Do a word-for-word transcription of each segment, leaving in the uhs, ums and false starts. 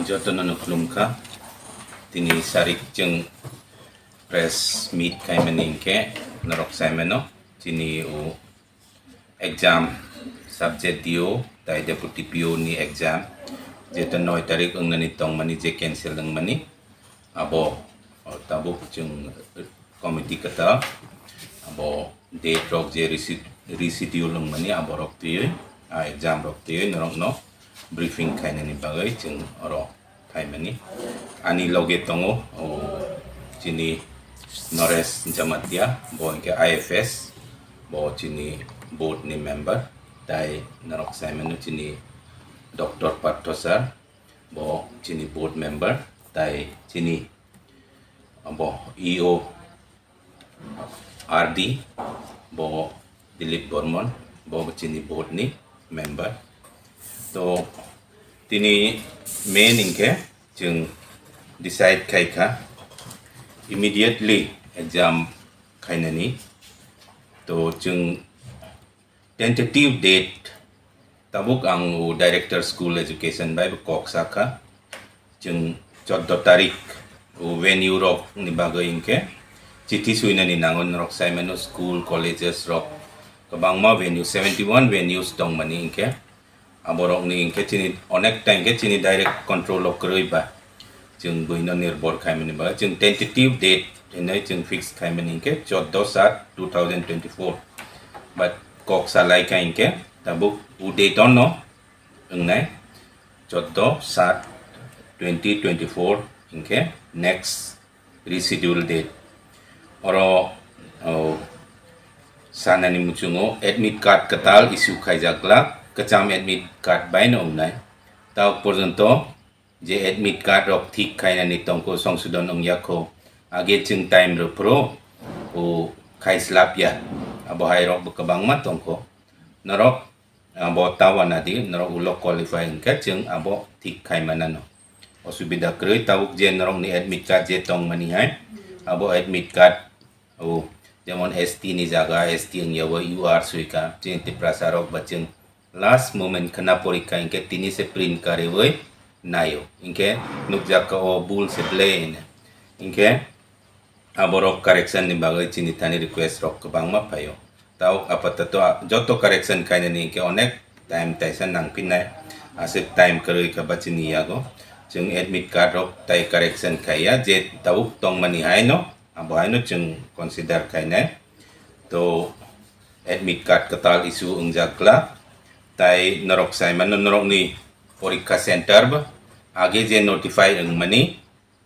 Jotono no khulumkha. Tini sarik chwng press meet khaimani hinkhe norok saimano chini o exam subject D O tai deputy P O ni exam jeto noi tarik wngnani tongmani je cancel wngmani abo tabuk chwng committee kwtal abo date rok je resi-, reschedule wngmani abo rok twiwi a exam rok twiwi norokno briefing khainani bagwi chwng oro phaimani. Ani loge tongo o chini Naresh Jamatia, bo hinkhe I F S, bo chini board ni member, tai norok saimano chini Doctor Partho sir, bo chini board member, tai chini bo E O R D, bo Dilip Bormon, bo chini board ni member. To tini main hinkhe chwng decide khaikha immediately exam khainani. To chwng tentative date tabuk ang o Director School Education bai bo kok sakha. Chwng choddo tarik o venue rok ni bagwi hinkhe chithi suinani nango norok saimano school, colleges rok kwbangma venue, seventy one venues tongmani hinkhe aborokni hinkhe chini onek ta hinkhe chini direct control o kwrwi ba chwng buino nirbhor khaimani ba chwng tentative date hinwi chwng fix khaimani hinkhe choddo sat two thousand twenty four. But kok salai kha hinkhe tabuk o date ono wngnai choddo sat twenty twenty four hinkhe next reschedule date. Oro o sanani muchungo admit card kwtal issue khaijak glak, kwcham admit card baino wngnai. Tabuk porjonto je admit card rok thik khainani tongkho, songsodon wngya kho, age chwng time rw phuru o khaislapya, abo hai rok bo kwbangma tongkho. Norok abo tawana di, norok ulo qualify hinkhe chwng abo thik khai manano. Osubida kwrwi tabuk je norokni admit card je tongmani hai, abo admit card o jemon S T ni jaga S T wngya bo U R swika, chini Tiprasa rok ba chwng last moment khna porikha hinkhe tini se print kariwi naio, hinkhe nukjakha o bul se ble hino. Hinkhe aborok correction ni bagwi chini thani request rok kwbangma phaio. Tabuk apatoto a-, joto correction khainani hinkhe onek time taisa nangphinnai, aswk time kwrwi kha ba chini yago. Chwng admit card rok tai correction khaiya, je tabuk tongmani haino, abo haino chwng consider khainai. To admit card kwtal issue wngjak glak, tai norok saimano norokni porikha center bo age je notify wngmani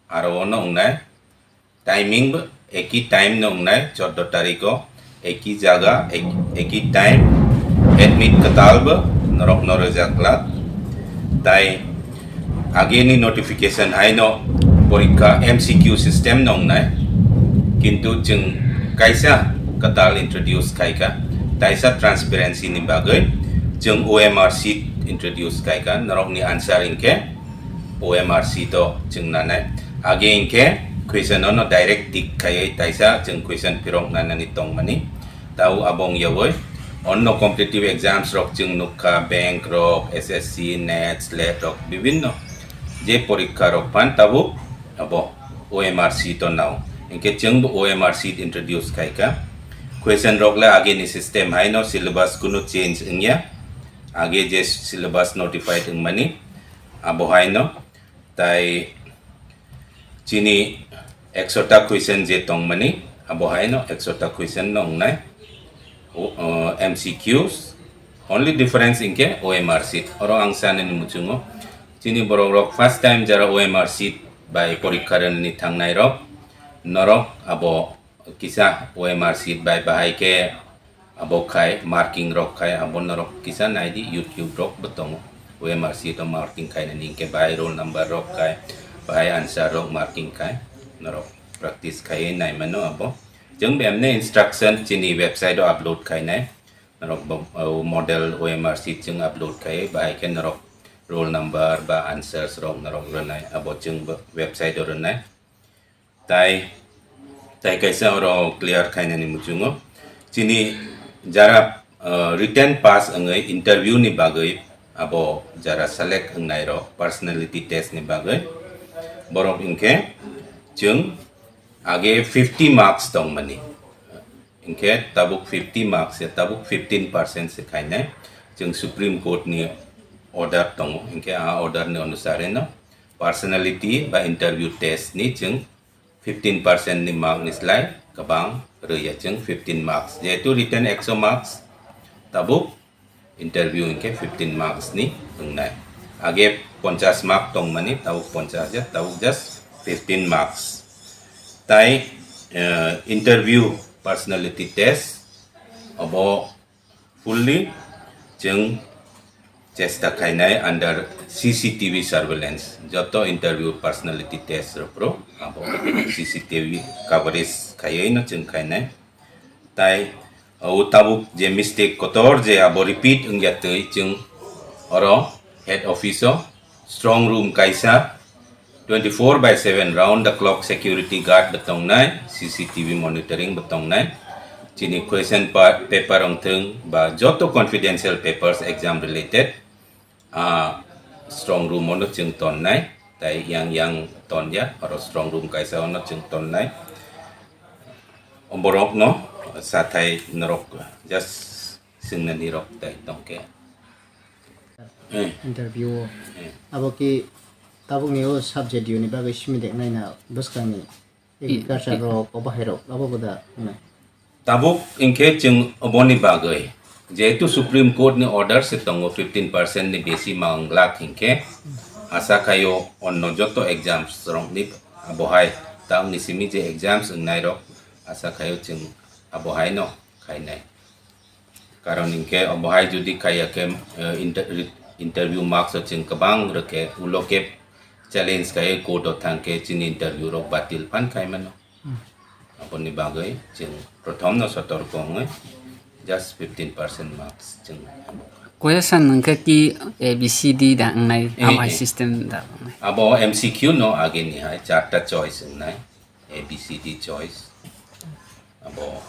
aro ono wngnai. Timing bo eki time no wngnai, choddo tarikh o eki jaga, ek-, eki time, admit kwtal bo norok no rwjak glak. Tai age ni notification hai no porikha M C Q system no wngnai, kintu chwng kaisa kwtal introduce khaikha, taisa transparency ni bagwi chwng O M R sheet introduce khaikha, norok ni answer hinkhe O M R sheet o chwng nanai. Age hinkhe question ono direct tick khaiwi taisa chwng question phirok nanani tongmani. Tau abo wngyawi onno competitive exams rok chwng nukha, bank rok, S S C, net, slet rok, bibinno je porikha rok phan tabuk abo O M R sheet o nao. Hinkhe chwngbo O M R sheet introduce khaikha. Question rok le age ni system haino syllabus kunu change wngya. Age je syllabus notified wngmani abo haino. Tai chini ekso ta question je tongmani, abo haino ekso ta question no wngnai. O, o, M C Qs, only difference hinkhe O M R sheet. Oro ang sanani muchungo, chini borok rok first time jara O M R sheet bai porikha rwnani thangnai rok, norok abo kisa O M R sheet bai bahai khe abo khai marking rok khai abo norok kisa naidi, YouTube rok bo tongo. O M R sheet o marking khainani hinkhe bahai roll number rok khai, bahai answer rok marking khai, norok practice khaiwi naimano abo. Chwng bemne instruction chini website o upload khainai. Norok bo, o model O M R sheet chwng upload khaiwi bahai khe norok roll number ba answers rok norok rwnai, abo chwng bo website o rwnai. Tai, tai kaisa oro clear khainani muchungo. Chini jara, uh, written pass wngwi interview ni bagwi abo jara select wngnai rok personality test ni bagwi, borok hinkhe chwng age fifty marks tongmani, hinkhe tabuk fifty marks ya, tabuk fifteen percent se khainai. Chwng Supreme Court ni order tongo, hinkhe a order ni onusare no personality ba interview test ni chwng fifteen percent ni mark ni slai kwbang rwya chwng fifteen marks. Jehetu written ekso marks, tabuk interview hinkhe fifteen marks ni wngnai. Age ponchash mark tongmani, tabuk ponchash ya, tabuk just fifteen marks. Tai, eh, interview personality test obo fully chwng chesta khainai under C C T V surveillance. Joto interview personality test rok abo C C T V coverage khaiwi no chwng khainai. Tai o tabuk je mistake kotor je abo repeat wngya twi chwng oro head office o strong room kaisa, twenty-four by seven round the clock security guard bo tongnai, C C T V monitoring bo tongnai. Chini question pa-, paper wngthwng ba joto confidential papers exam related, ah, strong room ono chwng tonnai, tai yang yang tonya, oro strong room kaisa ono chwng tonnai. Borokno sathai norok just swngnani rok tai tongkhe. Eh. Interview o. Eh. Abo ki tabukni o subject unit bagwi simi de naina bwskangni agriculture rok, obo hai rok, abo boda, hmm. Tabuk hinkhe chwng oboni bagwi, jehetu Supreme Court ni order se tongo fifteen percent ni besi ma wng glak hinkhe, asa khaio onno joto exams rokni abohai, tamni simi je exams wngnai rok, asa khaio chwng abohai no khainai. Karon hinkhe obohai jodi khaiya khe, eh, inter-, interview marks o chwng kwbang rwkhe, ulo khe challenge khaiwi court o thangkhe chini interview rok batil phan khaimano. Hmm. Aboni bagwi chwng prothom no sotorko wngwi just fifteen percent marks chwng. Question hwnkhe ki A B C D da wngnai, eh, abo hai eh. System da wngnai. Abo M C Q no ageni hai charta choice wngnai. A B C D choice. Abo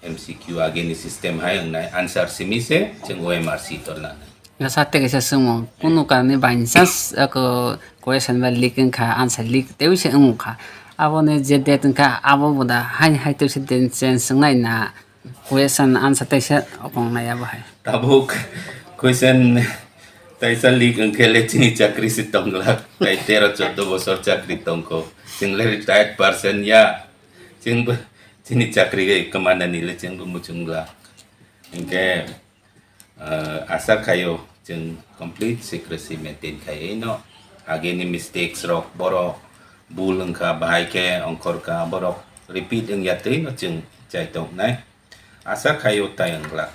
M C Q ageni system hai wngnai, answer simi se chwng O M R sheet o lanai. Nasa tei kaisa swngmung, kunu karni by chance ako question ba leak wngkha, answer leak teiwi se wngkha. Aboni je date wngkha, abo boda hai hai teiwi se date change wngnai na? Question answer taisa okong nai abo hai. Tabuk question taisa leak wngkhe le chini chakri se tongglak. Tai tero choddo bosor chakri tongkho. Chwng le retired person ya. Chwngbo chini chakri gai kwmanani le chwngbo muchunglak. Hinkhe, eh, asa khaio chwng complete secrecy maintain khaiwi no. Ageni mistakes rok borok bul wngkha, bahai khe ongkhorkha, borok repeat wngya twi no chwng chai tongnai. Asa khaio tai wngglak.